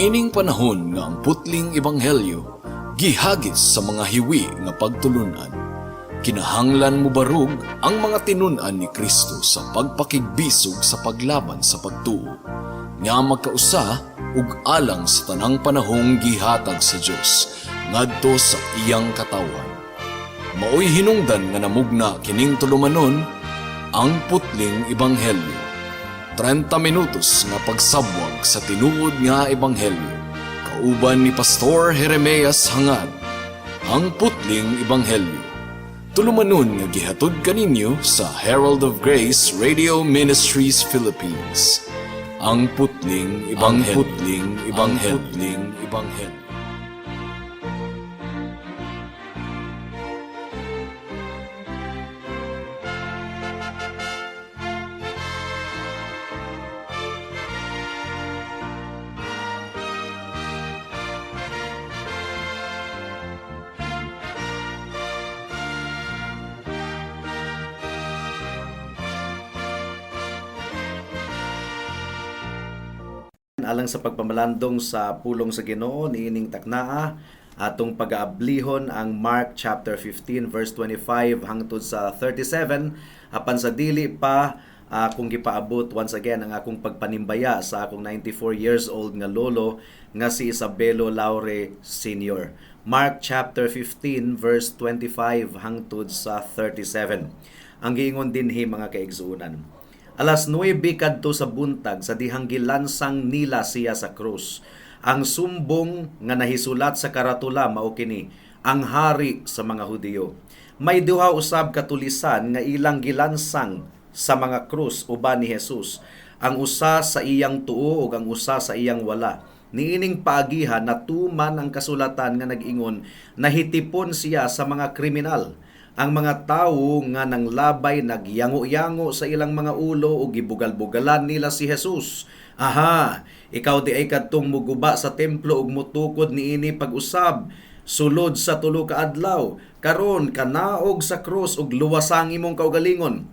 Niining panahon nga ang putling ebanghelyo gihagis sa mga hiwi nga pagtulunan, kinahanglan mobarog ang mga tinun-an ni Kristo sa pagpakigbisog sa paglaban sa pagtuo nga magkausa ug alang sa tanang panahong gihatag sa Dios ngadto sa iyang katawhan. Maoy hinungdan nga namugna kining tulumanon, Ang Putling Ebanghelyo. 30 minutos nga pagsabwag sa tinuod nga ebanghelyo. Kauban ni Pastor Jeremias Hangad. Ang Putling Ebanghelyo. Tulumanon nga gihatod kaninyo sa Herald of Grace Radio Ministries Philippines. Ang Putling Ebanghelyo. Ang Putling Ebanghelyo. Ang Putling Ebanghelyo. Alang sa pagpamalandong sa pulong sa Ginoo niining taknaa, atong pag-aablihon ang Mark chapter 15 verse 25 hangtod sa 37. Apan sa dili pa, akong gipaabot once again ang akong pagpanimbaya sa akong 94 years old nga lolo nga si Isabelo Laure Sr. Mark chapter 15 verse 25 hangtod sa 37. Ang giingon dinhi, mga kaigsuonan: Alas 9 kadto sa buntag sa dihang gilansang nila siya sa krus. Ang sumbong nga nahisulat sa karatula mao kini: "Ang hari sa mga Hudiyo." May duha usab ka tulisan nga ilang gilansang sa mga krus uban ni Jesus. Ang usa sa iyang tuo ug ang usa sa iyang wala. Niining paagiha natuman ang kasulatan nga nag-ingon, "Nahitipon siya sa mga kriminal." Ang mga tawo nga nanglabay nagyango-yango sa ilang mga ulo ug gibugal-bugalan nila si Jesus. "Aha, ikaw diay kadtong muguba sa templo ug mutukod niini pag-usab sulod sa 3 ka adlaw. Karon kanaog sa krus ug luwasang imong kaugalingon."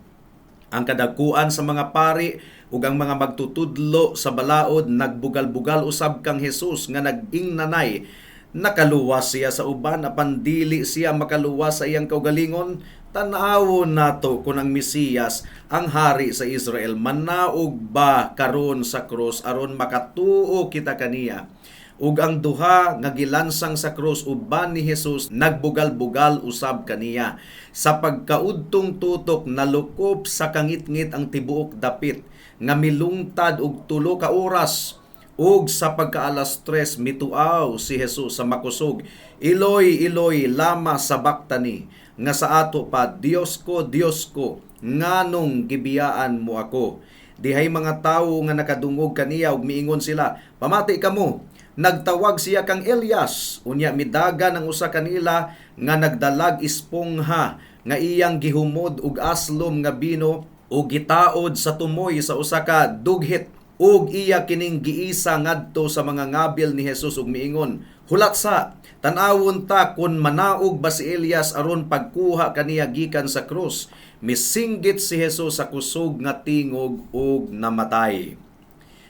Ang kadagkuan sa mga pari ug ang mga magtutudlo sa balaod nagbugal-bugal usab kang Jesus nga nag-ingnanay, "Nakaluwas siya sa uban apan dili siya makaluwas sa iyang kaugalingon. Tan-awon nato kung ang Mesiyas, ang hari sa Israel, manaog ba karon sa krus aron makatuo kita kaniya." Ug ang duha nga gilansang sa krus uban ni Jesus nagbugal-bugal usab kaniya. Sa pagkaudtong tutok, nalukop sa kangitngit ang tibuok dapit nga milungtad og 3 ka oras. Ug sa pagkaalas 3 mituaw si Jesus sa makusog, "Eloy, Eloy, lama sabaktani?" nga sa ato pa, "Dios ko, Dios ko, nganong gibiyaan mo ako?" Dihay mga tawo nga nakadungog kaniya ug miingon sila, "Pamati kamo, nagtawag siya kang Elias." Unya midagan ang usa kanila nga nagdalag espongha nga iyang gihumod og aslom nga bino ug gitaod sa tumoy sa usa ka dughit ug iya kining giisa ngadto sa mga ngabil ni Jesus ug miingon, "Hulat sa, tan-awon ta kun manaog ba si Elias aron pagkuha kaniya gikan sa krus." Misinggit si Jesus sa kusog nga tingog ug namatay.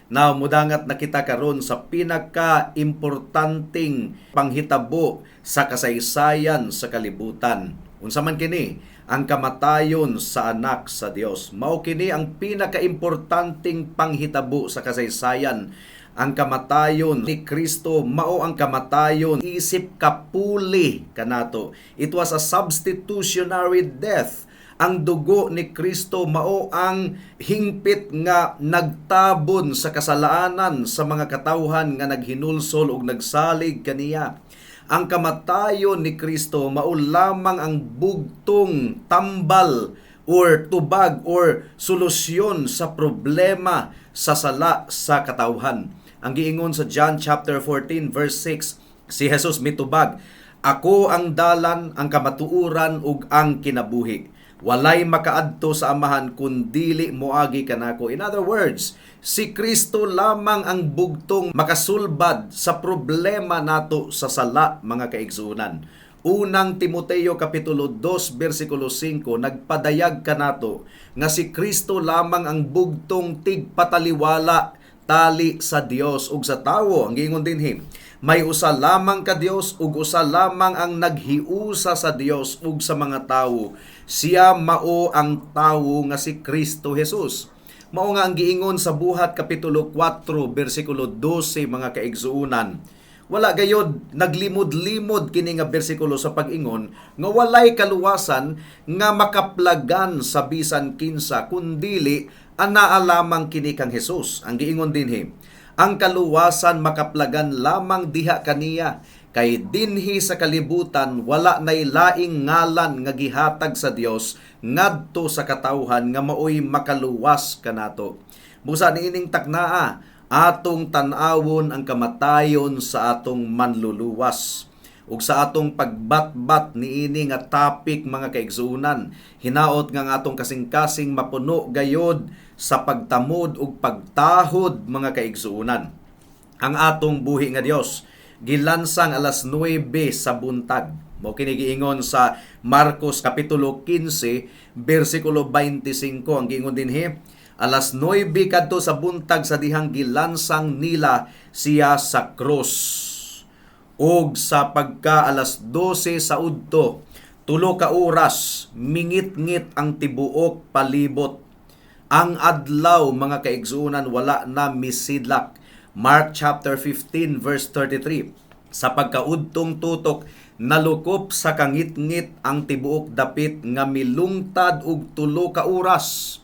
Now, mudangat na kita karon sa pinaka-importanting panghitabo sa kasaysayan sa kalibutan. Unsa man kini? Ang kamatayon sa anak sa Dios. Mao kini ang pinaka-importanting panghitabo sa kasaysayan. Ang kamatayon ni Kristo mao ang kamatayon isip kapuli kanato. It was a substitutionary death. Ang dugo ni Kristo mao ang hingpit nga nagtabon sa kasalanan sa mga katawhan nga naghinulsol ug nagsalig kaniya. Ang kamatayon ni Kristo mao lamang ang bugtong tambal or tubag or solusyon sa problema sa sala sa katawhan. Ang giingon sa John chapter 14 verse 6, si Jesus mitubag, "Ako ang dalan, ang kamatuoran ug ang kinabuhi. Walay makaadto sa Amahan kun dili moagi kanako." In other words, si Kristo lamang ang bugtong makasulbad sa problema nato sa sala, mga kaigsuonan. Unang Timoteo kapitulo 2 bersikulo 5 nagpadayag kanato nga si Kristo lamang ang bugtong tigpataliwala, Tali sa Dios ug sa tawo. Ang giingon dinhi, may usa lamang ka Dios ug usa lamang ang naghiusa sa Dios ug sa mga tawo. Siya mao ang tawo nga si Kristo Jesus. Mao nga ang giingon sa Buhat kapitulo 4 bersikulo 12, mga kaigsuonan. Wala gayod naglimod-limod kini nga bersikulo sa pag-ingon nga walay kaluwasan nga makaplagan sa bisan kinsa kundili anaa lamang kini kang Jesus. Ang giingon dinhi, ang kaluwasan makaplagan lamang diha kaniya, kay dinhi sa kalibutan wala nay laing ngalan nga gihatag sa Dios ngadto sa katawhan nga maoy makaluwas kanato. Busa niining taknaa, atong tan-awon ang kamatayon sa atong Manluluwas. Ug sa atong pagbatbat niini nga topic, mga kaigsuonan, hinaot nga ang atong kasing-kasing mapuno gayod sa pagtamod ug pagtahod, mga kaigsuonan. Ang atong buhi nga Dios gilansang alas 9 sa buntag. Mao kini giingon sa Marcos kapitulo 15 bersikulo 25. Ang giingon dinhi, alas 9 kadto sa buntag sa dihang gilansang nila siya sa krus. Og sa pagka alas 12 sa udto, 3 ka oras, mingit-ngit ang tibuok palibot. Ang adlaw, mga kaigsuonan, wala na misidlak. Mark chapter 15 verse 33. Sa pagkaudtong tutok, nalukop sa kangitngit ang tibuok dapit nga milungtad og 3 ka oras.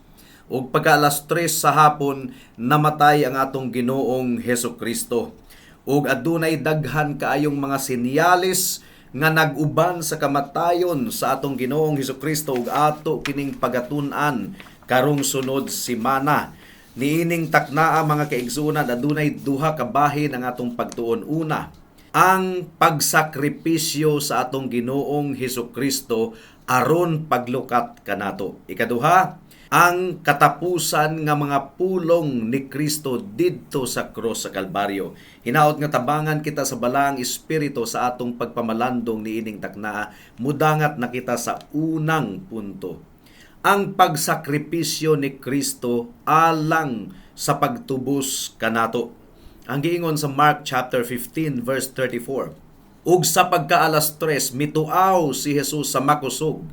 Ug pagka alas 3 sa hapon, namatay ang atong Ginoong Heso Kristo. Ug adunay daghan kaayong mga senyales nga nag-uban sa kamatayon sa atong Ginoong Hesus Kristo ug ato kining pagatun-an karong sunod semana. Niining taknaa, mga kaigsuonan, adunay duha ka bahin ang atong pagtuon. Una, ang pagsakripisyo sa atong Ginoong Hesus Kristo aron paglukat kanato. Ikaduha, ang katapusan nga mga pulong ni Kristo didto sa krus sa Kalbaryo. Hinaot nga tabangan kita sa Balaang Espiritu sa atong pagpamalandong niining taknaa. Mudangat na kita sa unang punto. Ang pagsakripisyo ni Kristo alang sa pagtubos kanato. Ang giingon sa Mark chapter 15 verse 34. Ug sa pagkaalas 3, mituaw si Jesus sa makusog.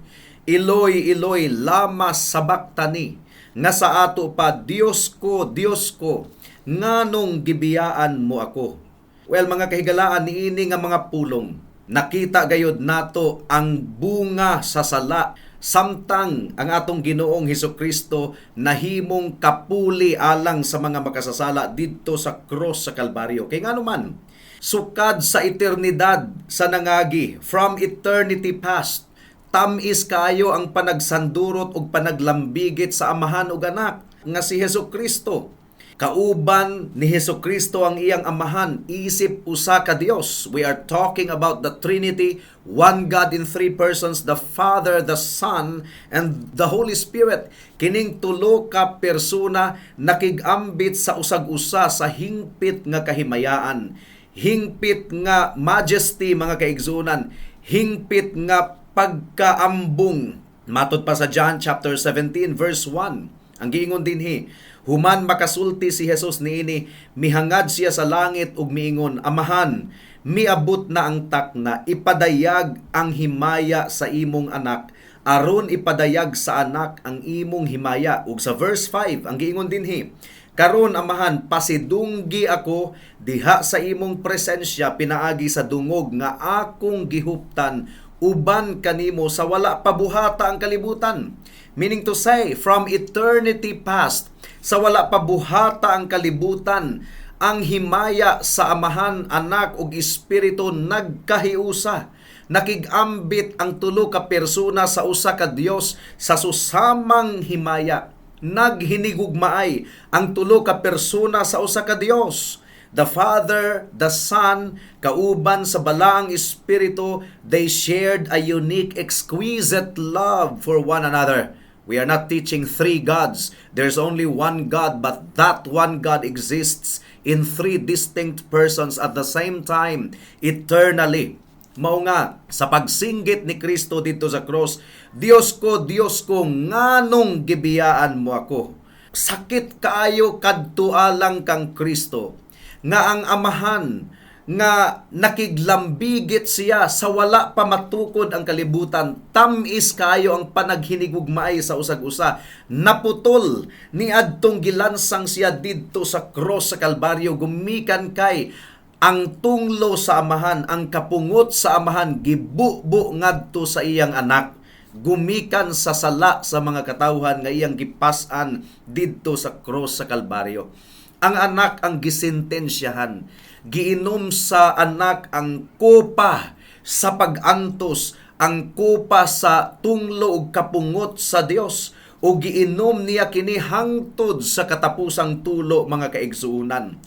"Eloi, Eloi, lama sabaktani?" Nga sa ato pa, "Dios ko, Dios ko, nganong gibiyaan mo ako?" Well, mga kahigalaan, niini nga mga pulong, nakita gayod nato ang bunga sa sala samtang ang atong Ginoong Hesus Kristo nahimong kapuli alang sa mga makasasala didto sa cross sa Kalbaryo. Kay ngano man, sukad sa eternidad sa nangagi, from eternity past, tamis kayo ang panagsandurot ug panaglambigit sa Amahan ug Anak nga si Hesus Kristo. Kauban ni Hesus Kristo ang iyang Amahan isip usa ka Dios. We are talking about the Trinity, one God in three persons, the Father, the Son, and the Holy Spirit. Kining tulo ka persona nakig-ambit sa usag-usa sa hingpit nga kahimayaan, hingpit nga majesty, mga kaigsuonan, hingpit nga pagkaambong. Matod pa sa John chapter 17 verse 1. Ang giingon dinhi, human makasulti si Jesus niini, mihangad siya sa langit ug miingon, "Amahan, miabot na ang takna, ipadayag ang himaya sa imong Anak, aron ipadayag sa Anak ang imong himaya." Ug sa verse 5, ang giingon dinhi, "Karon, Amahan, pasidunggi ako diha sa imong presensya pinaagi sa dungog nga akong gihuptan uban kanimo sa wala pa buhata ang kalibutan." Meaning to say, from eternity past, sa wala pa buhata ang kalibutan, ang himaya sa Amahan, Anak ug Espiritu nagkahiusa. Nakigambit ang tulo ka persona sa usa ka Dios sa susamang himaya. Naghinigugmaay ang tulo ka persona sa usa ka Dios. The Father, the Son, kauban sa Balaang Espiritu, they shared a unique, exquisite love for one another. We are not teaching three gods. There's only one God, but that one God exists in three distinct persons at the same time, eternally. Mao nga, sa pagsinggit ni Kristo didto sa cross, "Diyos ko, Diyos ko, nganong gibiyaan mo ako?" Sakit kaayo kadto alang kang Kristo nga ang Amahan nga nakiglambigit siya sa wala pa matukod ang kalibutan, tam-is kaayo ang panaghinigugmaay sa usag-usa, naputol niadtong gilansang siya didto sa cross sa Kalbaryo, gumikan kay ang tunglo sa Amahan, ang kapungot sa Amahan, gibubo ngadto sa iyang anak gumikan sa sala sa mga katawhan nga iyang gipas-an didto sa cross sa Kalbaryo. Ang anak ang gisentensyahan. Giinom sa anak ang kopa sa pag-antos, ang kopa sa tunglo ug kapungot sa Dios, ug giinom niya kini hangtod sa katapusang tulo, mga kaigsuonan.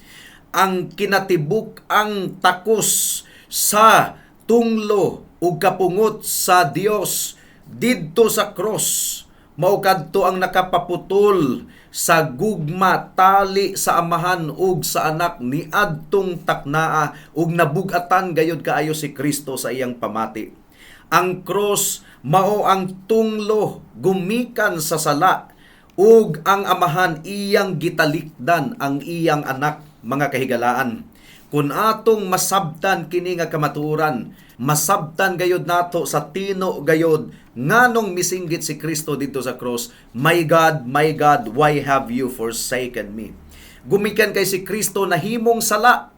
Ang kinatibuk ang takos sa tunglo ug kapungot sa Dios didto sa cross mao kadto ang nakapaputol sa gugma, tali sa Amahan ug sa anak niadtong taknaa, ug nabug-atan gayud kaayo si Kristo sa iyang pamati. Ang cross mao ang tunglo gumikan sa sala, ug ang Amahan iyang gitalikdan ang iyang anak, mga kahigalaan. Kung atong masabtan kini nga kamatuoran, masabtan gayud nato sa tino gayud nganong misinggit si Kristo didto sa cross, "My God, my God, why have you forsaken me?" Gumikan kay si Kristo nahimong sala.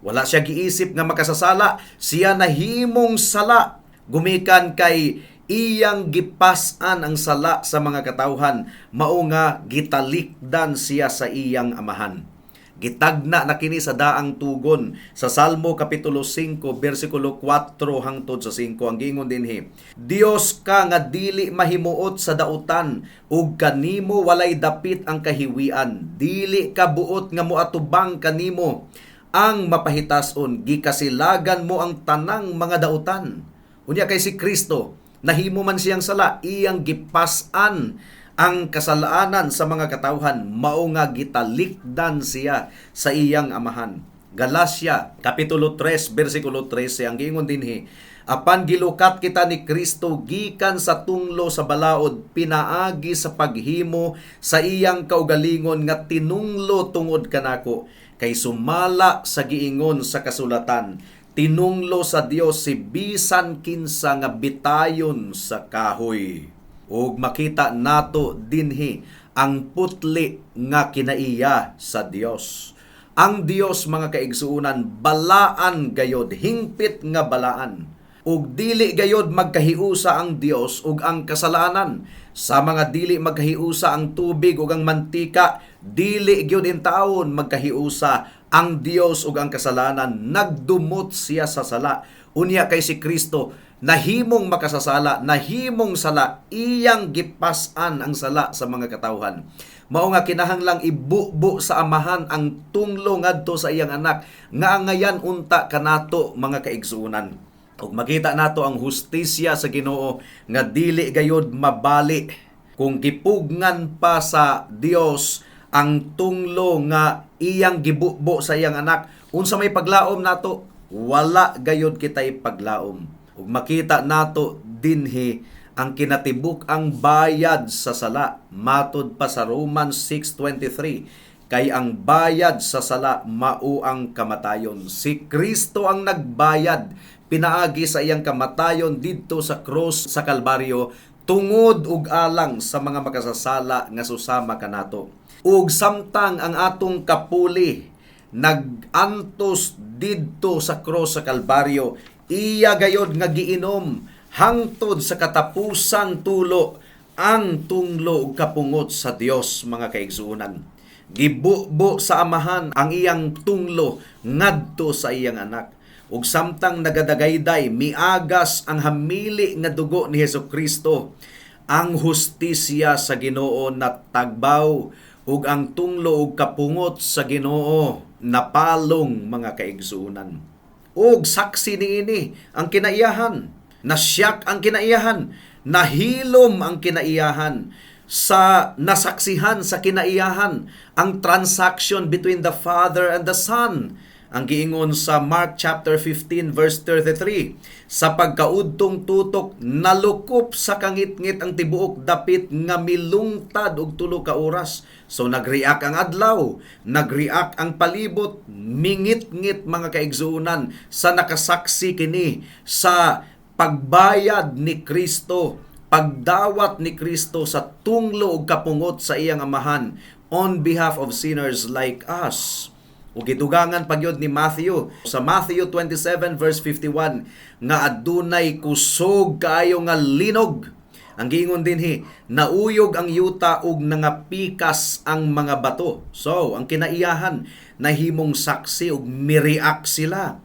Wala siya giisip nga makasasala, siya nahimong sala. Gumikan kay iyang gipas-an ang sala sa mga katawhan, mao nga gitalikdan siya sa iyang Amahan. Gitagna na kini sa Daang Tugon sa Salmo kapitulo 5 bersikulo 4 hangtod sa 5. Ang giingon dinhi, "Dios ka nga dili mahimuot sa dautan ug kanimo walay dapit ang kahiwian. Dili ka buot nga moatubang kanimo ang mapahitason, gikasilagan mo ang tanang mga dautan." Unya kay si Kristo nahimo man siyang sala, iyang gipas-an ang kasalanan sa mga katawhan, mao nga gitalikdan siya sa iyang Amahan. Galacia kapitulo 3 bersikulo 13, ang giingon dinhi, "Apan gilukat kita ni Kristo gikan sa tunglo sa balaod pinaagi sa paghimo sa iyang kaugalingon nga tinunglo tungod kanako, kay sumala sa giingon sa kasulatan, tinunglo sa Dios si bisan kinsa nga bitayon sa kahoy." Ug makita nato dinhi ang putli nga kinaiya sa Dios. Ang Dios, mga kaigsuonan, balaan gayod, hingpit nga balaan. Ug dili gayod magkahiusa ang Dios ug ang kasalanan. Sa mga dili magkahiusa ang tubig ug ang mantika, dili gyud intawon magkahiusa ang Dios ug ang kasalanan. Nagdumot siya sa sala. Unya kay si Kristo nahimong makasasala, nahimong sala, iyang gipas-an ang sala sa mga katawhan. Mao nga kinahanglang ibubo sa Amahan ang tunglo ngadto sa iyang anak nga angayan unta kanato, mga kaigsuonan. Ug makita nato ang hustisya sa Ginoo nga dili gayod mabali. Kung gipugngan pa sa Dios ang tunglo nga iyang gibubo sa iyang anak, unsa may paglaom nato? Wala gayod kitay paglaom. Ug makita nato dinhi ang kinatibuk ang bayad sa sala matod pa sa Romans 6:23, kay ang bayad sa sala mao ang kamatayon. Si Kristo ang nagbayad pinaagi sa iyang kamatayon didto sa cross sa Kalbaryo tungod ug alang sa mga makasasala nga susama kanato. Ug samtang ang atong kapuli nag-antos didto sa cross sa Kalbaryo, iya gayod nga giinom hangtod sa katapusang tulo ang tunglo ug kapungot sa Dios, mga kaigsuonan. Gibubo sa Amahan ang iyang tunglo ngadto sa iyang anak. Ug samtang nagadagayday, miagas ang hamili nga dugo ni Hesus Kristo, ang hustisya sa Ginoo natagbaw ug ang tunglo ug kapungot sa Ginoo napalong, mga kaigsuonan. Ug saksi niini ang kinaiyahan. Nasyak ang kinaiyahan, nahilom ang kinaiyahan sa nasaksihan sa kinaiyahan ang transaction between the Father and the Son. Ang giingon sa Mark chapter 15 verse 33, sa pagkaudtong tutok, nalukop sa kangitngit ang tibuok dapit nga milungtad og 3 ka oras. So nagreact ang adlaw, nagreact ang palibot, mingitngit, mga kaigsuonan, sa nakasaksi kini sa pagbayad ni Kristo, pagdawat ni Kristo sa tunglo ug kapungot sa iyang Amahan on behalf of sinners like us. Ug gidugangan pa gyud ni Matthew sa Matthew 27 verse 51 nga adunay kusog kaayo nga linog. Ang giingon dinhi, nauyog ang yuta ug nangapikas ang mga bato. So, ang kinaiyahan nahimong saksi ug mireact sila.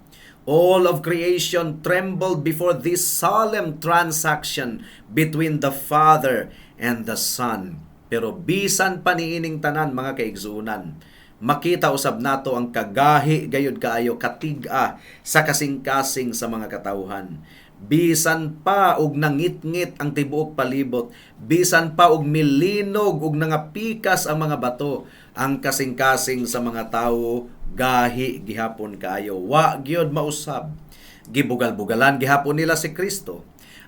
All of creation trembled before this solemn transaction between the Father and the Son. Pero bisan pa niining tanan, mga kaigsuonan, makita usab nato ang kagahi gayud kaayo, katig-a sa kasing-kasing sa mga katawhan. Bisan pa og nangitngit ang tibuok palibot, bisan pa og milinog og nangapikas ang mga bato, ang kasing-kasing sa mga tawo gahi gihapon kaayo. Wa gyud mausab. Gibugal-bugalan gihapon nila si Kristo.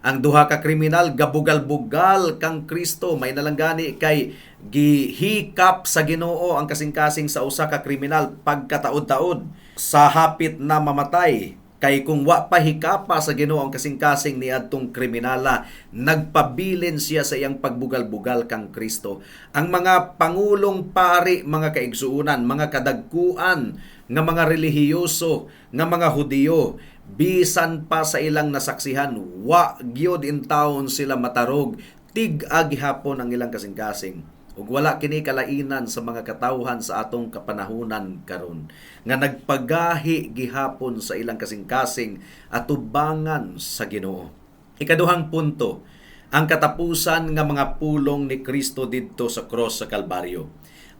Ang duha ka kriminal gabugal-bugal kang Kristo. May nalang gani kay gihikap sa Ginoo ang kasing-kasing sa usa ka kriminal pagkataod-taod sa hapit na mamatay. Kay kung wa pa hikapa sa Ginoo ang kasing-kasing ni adtong kriminala, nagpabilin siya sa iyang pagbugal-bugal kang Kristo. Ang mga pangulong pari, mga kaigsuonan, mga kadagkuan nga mga relihiyoso, nga mga Hudiyo, bisan pa sa ilang nasaksihan, wa gyud in taon sila matarog. Tig-a gihapon ang ilang kasing-kasing. Ug wala kini kalainan sa mga katawhan sa atong kapanahunan karon nga nagpagahi gihapon sa ilang kasing-kasing atubangan sa Ginoo. Ikaduhang punto, ang katapusan nga mga pulong ni Kristo didto sa cross sa Kalbaryo.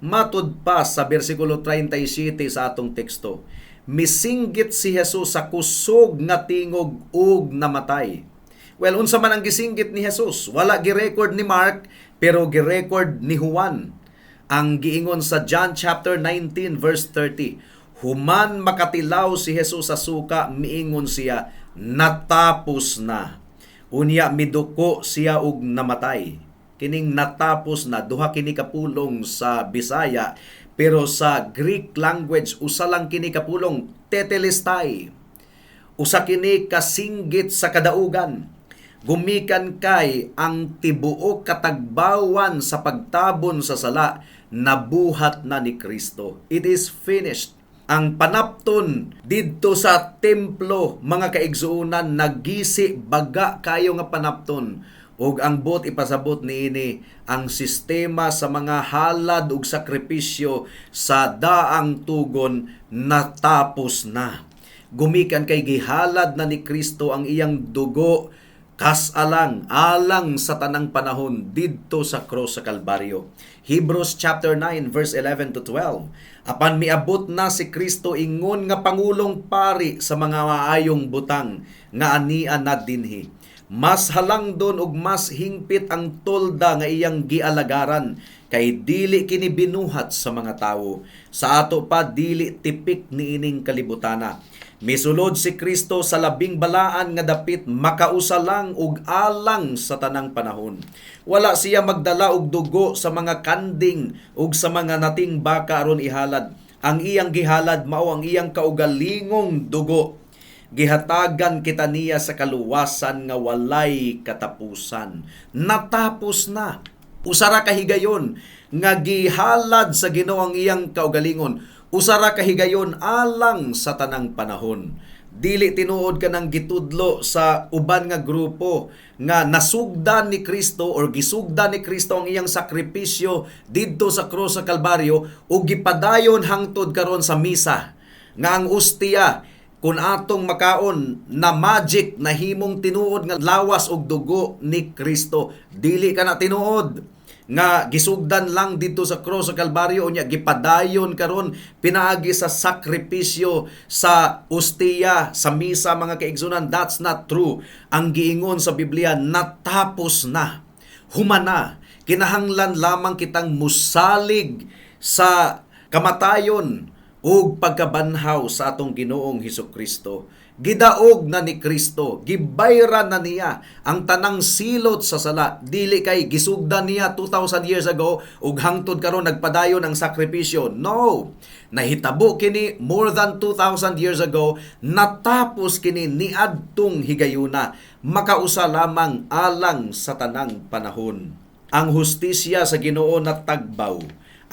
Matud pa sa bersikulo 37 sa atong teksto, misinggit si Jesus sa kusog nga tingog ug namatay. Well, unsa man ang gisinggit ni Jesus? Wala gi-record ni Mark, pero gi-record ni Juan. Ang giingon sa John chapter 19 verse 30, human makatilaw si Jesus sa suka, miingon siya, "Natapos na." Unya miduko siya ug namatay. Kining "natapos na", duha kini kapulong sa Bisaya, pero sa Greek language usa lang kini kapulong, tetelestai. Usa kini kasinggit sa kadaugan. Gumikan kay ang tibuok katagbawan sa pagtabon sa sala nabuhat na ni Kristo. It is finished. Ang panapton didto sa templo, mga kaigsuonan, nagisi baga kayo nga panapton, ug ang buot ipasabot niini, ang sistema sa mga halad ug sakripisyo sa Daang Tugon natapos na. Gumikan kay gihalad na ni Kristo ang iyang dugo kas-alang alang sa tanang panahon didto sa cross sa Kalbaryo. Hebrews chapter 9 verse 11 to 12. Apan miabot na si Kristo ingon nga pangulong pari sa mga maayong butang nga ania na dinhi. Mas halangdon ug mas hingpit ang tolda nga iyang gialagaran kay dili kini binuhat sa mga tawo. Sa ato pa, dili tipik niining kalibutana. Misulod si Kristo sa labing balaan nga dapit makausa lang ug alang sa tanang panahon. Wala siya magdala og dugo sa mga kanding ug sa mga nating baka aron ihalad. Ang iyang gihalad mao ang iyang kaugalingong dugo. Gihatagan kita niya sa kaluwasan nga walay katapusan. Natapos na. Usa ra ka higayon nga gihalad sa Ginoo ang iyang kaugalingon. Usa ra ka higayon alang sa tanang panahon. Dili tinuod kanang gitudlo sa uban nga grupo nga nasugdan ni Kristo or gisugdan ni Kristo ang iyang sakripisyo didto sa krus sa Kalbaryo ug gipadayon hangtod karon sa misa, nga ang ustiya kung atong makaon na magic nahimong tinuod nga lawas ug dugo ni Kristo. Dili kana tinuod nga gisugdan lang didto sa krus sa Kalbaryo unya gipadayon karon pinaagi sa sakripisyo sa ustiya sa misa, mga kaigsunan. That's not true. Ang giingon sa Biblia, natapos na, humana. Kinahanglan lamang kitang musalig sa kamatayon. ug pagkabanhaw sa atong Ginoong Hesus Kristo. Gidaog na ni Kristo, gibayran na niya ang tanang silot sa sala. Dili kay gisugdan niya 2000 years ago ug hangtod karon nagpadayon ang sakripisyo. No. Nahitabo kini more than 2000 years ago, natapos kini niadtong higayuna, makausa lamang alang sa tanang panahon. Ang hustisya sa Ginoo natagbaw,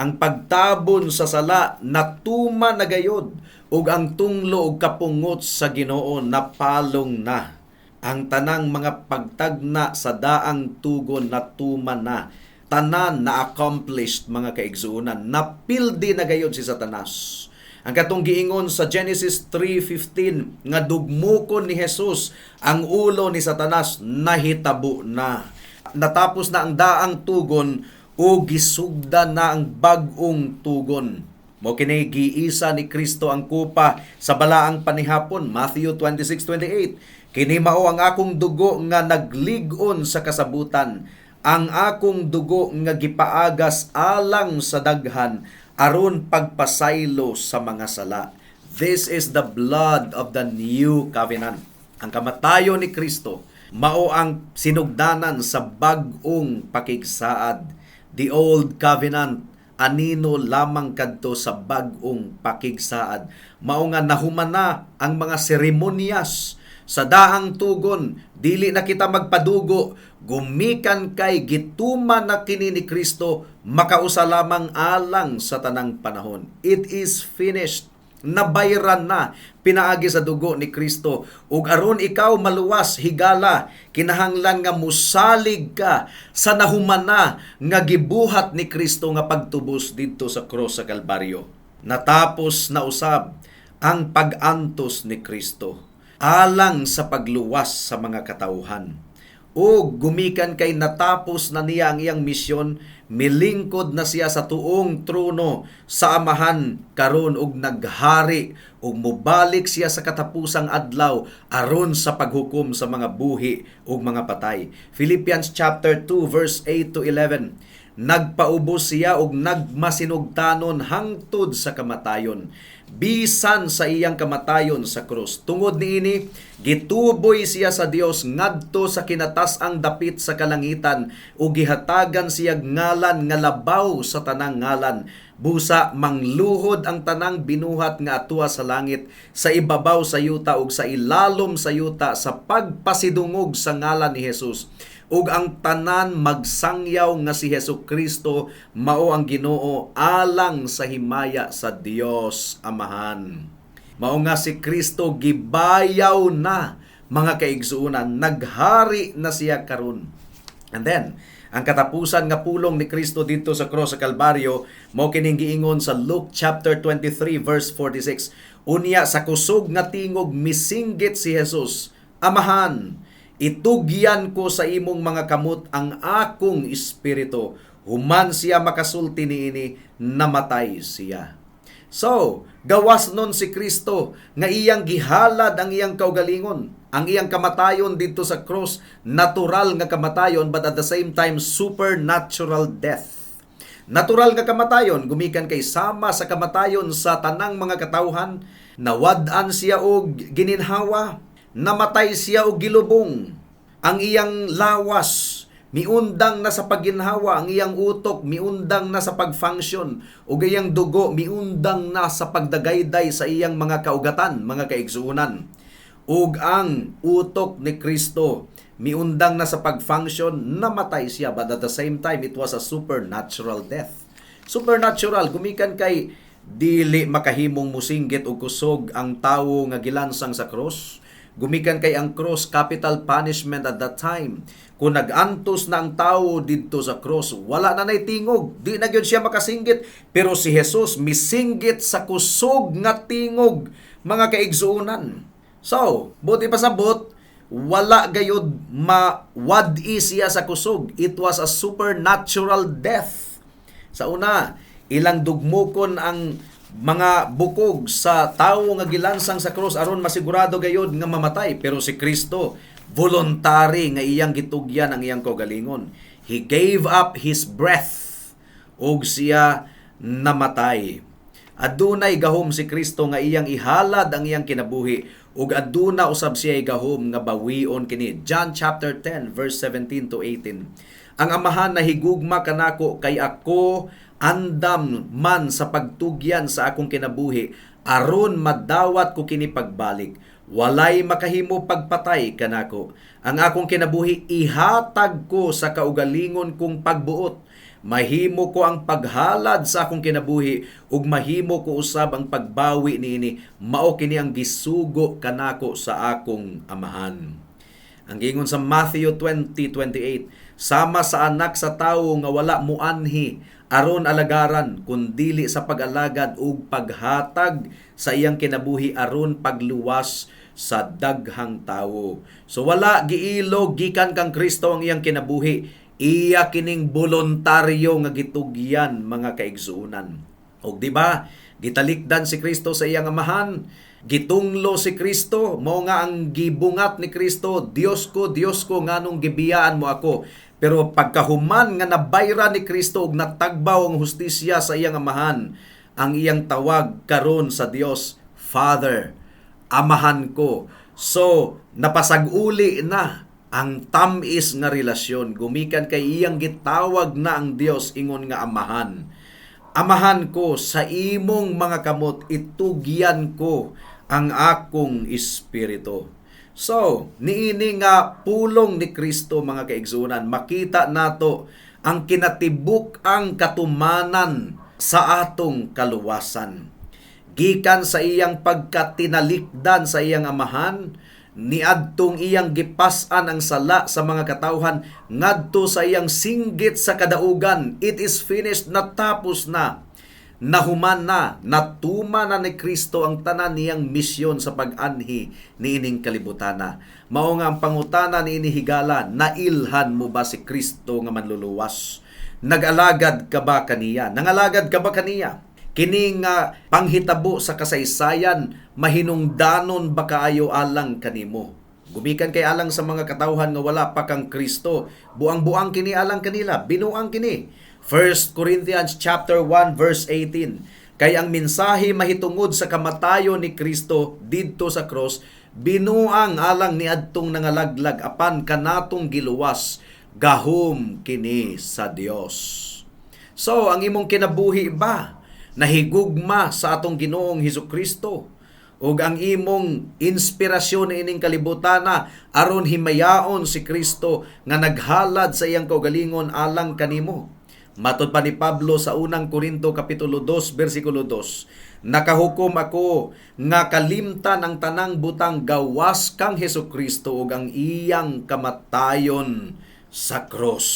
ang pagtabon sa sala natuma na gayod, ug ang tunglo ug kapungot sa Ginoo napalong na. Ang tanang mga pagtagna sa daang tugon natuma na. Tanan na accomplished, mga kaigsuonan. Napildi na gayod si Satanas. Ang katong giingon sa Genesis 3:15 nga dugmukon ni Jesus ang ulo ni Satanas, nahitabo na. Natapos na ang daang tugon o gisugdan na ang bag-ong tugon. Mao kini giisa ni Kristo ang kupa sa balaang panihapon, Matthew 26:28. "Kini mao ang akong dugo nga naglig-on sa kasabutan, ang akong dugo nga gipaagas alang sa daghan aron pagpasaylo sa mga sala." This is the blood of the new covenant. Ang kamatayon ni Kristo mao ang sinugdanan sa bag-ong pakigsaad. The old covenant anino lamang kadto sa bag-ong pakigsaad. Mao nga nahuman na ang mga seremonyas sa daang tugon, dili na kita magpadugo, gumikan kay gituman na kini ni Kristo, makausa lamang alang sa tanang panahon. It is finished. Nabayran na pinaagi sa dugo ni Kristo. Ug aron ikaw maluwas, higala, kinahanglan nga musalig ka sa nahuman na nga gibuhat ni Kristo nga pagtubos didto sa cross sa Kalbaryo. Natapos na usab ang pag-antos ni Kristo alang sa pagluwas sa mga katawhan. O gumikan kay natapos na niya ang iyang misyon, milingkod na siya sa tuong trono sa Amahan karon og naghari, ug mobalik siya sa katapusang adlaw aron sa paghukom sa mga buhi ug mga patay. Philippians chapter 2 verse 8 to 11. Nagpaubos siya og nagmasinugtanon hangtod sa kamatayon, bisan sa iyang kamatayon sa krus. Tungod niini, gituboy siya sa Dios ngadto sa kinatas-ang dapit sa kalangitan ug gihatagan siya ngalan nga labaw sa tanang ngalan. Busa mangluhod ang tanang binuhat nga atua sa langit, sa ibabaw sa yuta ug sa ilalom sa yuta sa pagpasidungog sa ngalan ni Jesus, ug ang tanan magsangyaw nga si Hesus Kristo mao ang Ginoo alang sa himaya sa Dios Amahan. Mao nga si Kristo gibayaw na, mga kaigsuonan, naghari na siya karon. And then, ang katapusan nga pulong ni Kristo didto sa cross sa Kalbaryo mao kining giingon sa Luke chapter 23 verse 46. Unya sa kusog nga tingog misinggit si Jesus, "Amahan, itugyan ko sa imong mga kamot ang akong espiritu." Human siya makasulti niini, namatay siya. So, gawas nun si Kristo nga iyang gihalad ang iyang kaugalingon. Ang iyang kamatayon didto sa cross, natural nga kamatayon, but at the same time supernatural death. Natural nga kamatayon gumikan kay sama sa kamatayon sa tanang mga katawhan, nawad-an siya og gininhawa, namatay siya og gilubong. Ang iyang lawas miundang na sa pagginhawa, ang iyang utok miundang na sa pag-function, ug iyang dugo miundang na sa pagdagayday sa iyang mga kaugatan, mga kaigsuonan. Ug ang utok ni Kristo miundang na sa pag-function, namatay siya, but at the same time it was a supernatural death. Supernatural gumikan kay dili makahimong musinggit og kusog ang tawo nga gilansang sa cross. Gumikan kay ang cross, capital punishment at that time. Kung nag-antos na ang tao didto sa cross, wala na nay tingog, di na gyud siya makasinggit. Pero si Jesus misinggit sa kusog nga tingog, mga kaigsuonan. So, buot ipasabot, wala gayud mawad-i siya sa kusog. It was a supernatural death. Sa una, ilang dugmukon ang mga bukog sa tawo nga gilansang sa cross aron masigurado gayod nga mamatay, pero si Kristo voluntary nga iyang gitugyan ang iyang kaugalingon. He gave up his breath ug siya namatay. Adunay gahom si Kristo nga iyang ihalad ang iyang kinabuhi ug aduna usab siya gahom nga bawion kini. John chapter 10 verse 17 to 18. Ang Amahan nahigugma kanako kay ako andam man sa pagtugyan sa akong kinabuhi aron madawat ko kini pagbalik. Walay makahimo pagpatay kanako. Ang akong kinabuhi ihatag ko sa kaugalingon kong pagbuot. Mahimo ko ang paghalad sa akong kinabuhi ug mahimo ko usab ang pagbawi niini. Mao kini ang gisugo kanako sa akong Amahan. Ang giingon sa Matthew 20:28, sama sa Anak sa Tawo nga wala muanhi aron alagaran kun dili sa pag-alagad ug paghatag sa iyang kinabuhi aron pagluwas sa daghang tawo. So wala giilog gikan kang Kristo ang iyang kinabuhi. Iya kining voluntaryo nga gitugyan, mga kaigsuonan. Og di ba, gitalikdan si Kristo sa iyang Amahan, gitunglo si Kristo, mao nga ang gibungat ni Kristo, "Dios ko, Dios ko, nganong gibiyaan mo ako?" Pero pagkahuman nga nabayra ni Kristo ug natagbaw ang hustisya sa iyang Amahan, ang iyang tawag karon sa Dios, "Father, Amahan ko." So, napasag-uli na ang tamis nga relasyon gumikan kay iyang gitawag na ang Dios ingon nga Amahan. "Amahan ko, sa imong mga kamot itugyan ko ang akong espiritu." So, niini nga pulong ni Kristo, mga kaigsuonan, makita nato ang kinatibuk ang katumanan sa atong kaluwasan. Gikan sa iyang pagkatinalikdan sa iyang Amahan, niadtong iyang gipas-an ang sala sa mga katawhan, ngadto sa iyang singgit sa kadaugan, "It is finished," natapos na. Nahuman na, natuma na ni Kristo ang tanan niyang misyon sa pag-anhi niining kalibutana. Mao nga ang pangutana niini higala, nailhan mo ba si Kristo nga manluluwas? Nag-alagad ka ba kaniya? Nangalagad ka ba kaniya? Kini nga panghitabo sa kasaysayan, mahinungdanon ba kaayo alang kanimo? Gumikan kay alang sa mga katawhan nga wala pa kang Kristo, buang-buang kini alang kanila, binuang kini. 1 Corinthians chapter 1 verse 18. Kay ang mensahe mahitungod sa kamatayon ni Kristo didto sa cross, binuang alang niadtong nangalaglag, apan kanatong giluwas, gahom kini sa Dios. So, ang imong kinabuhi ba nahigugma sa atong Ginoong Hesus Kristo? Ug ang imong inspirasyon ining kalibutana aron himayaon si Kristo nga naghalad sa iyang kaugalingon alang kanimo? Matod pa ni Pablo sa Unang Korinto kapitulo 2 bersikulo 2, "Nakahukom ako nga kalimtan ang tanang butang gawas kang Hesus Kristo ug ang iyang kamatayon sa cross."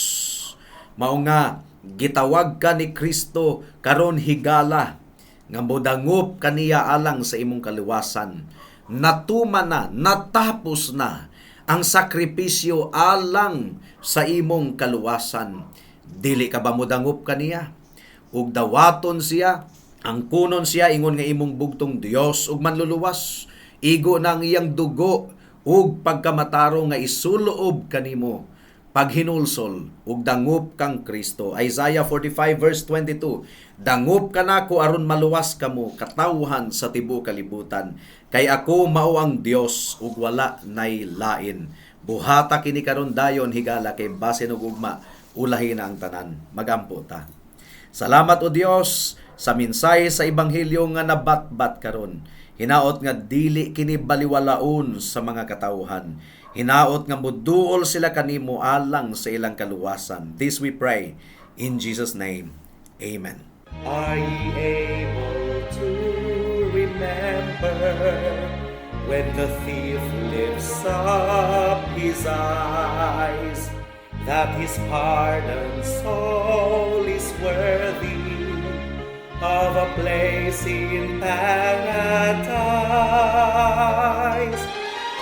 Mao nga gitawag ka ni Kristo karon higala nga modangop kaniya alang sa imong kaluwasan. Natuma na, natapos na ang sakripisyo alang sa imong kaluwasan. Dili ka ba modangop kaniya? Ug dawaton siya, angkunon siya ingon nga imong bugtong Dios ug manluluwas. Igo na ang iyang dugo ug pagkamatarong nga isuloob kanimo paghinulsol ug dangop kang Kristo. Isaiah 45 verse 22, "Dangop kanako aron maluwas kamo, katawhan sa tibuok kalibutan. Kay ako mao ang Dios ug wala nay lain." Buhata kini karon dayon higala kay basin og ugma ulahi na ang tanan. Magampo ta. Salamat, O Dios, sa mensahe sa ebanghelyo nga nabatbat karon. Hinaot nga dili kini baliwalaon sa mga katawhan. Hinaot nga muduol sila kanimo alang sa ilang kaluwasan. This we pray in Jesus' name. Amen. Are ye able to remember when the thief lifts up his eyes that his pardoned soul is worthy of a place in paradise?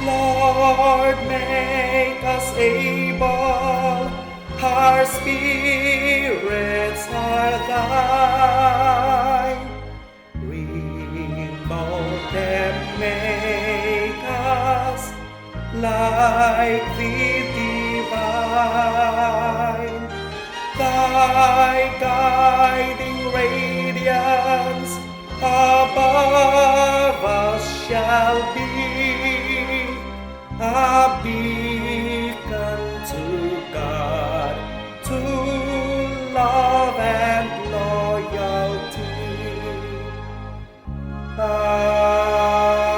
Lord, make us able, our spirits are thine. Remold them, make us like thee divine. Thy guiding radiance Above us shall be a beacon to God, to love and loyalty. Amen.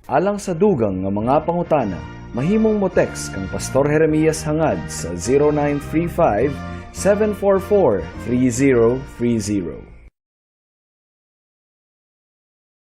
Alang sa dugang nga mga pangutana, mahimong mo text kang Pastor Jeremias Hangad sa 0935 744 3030.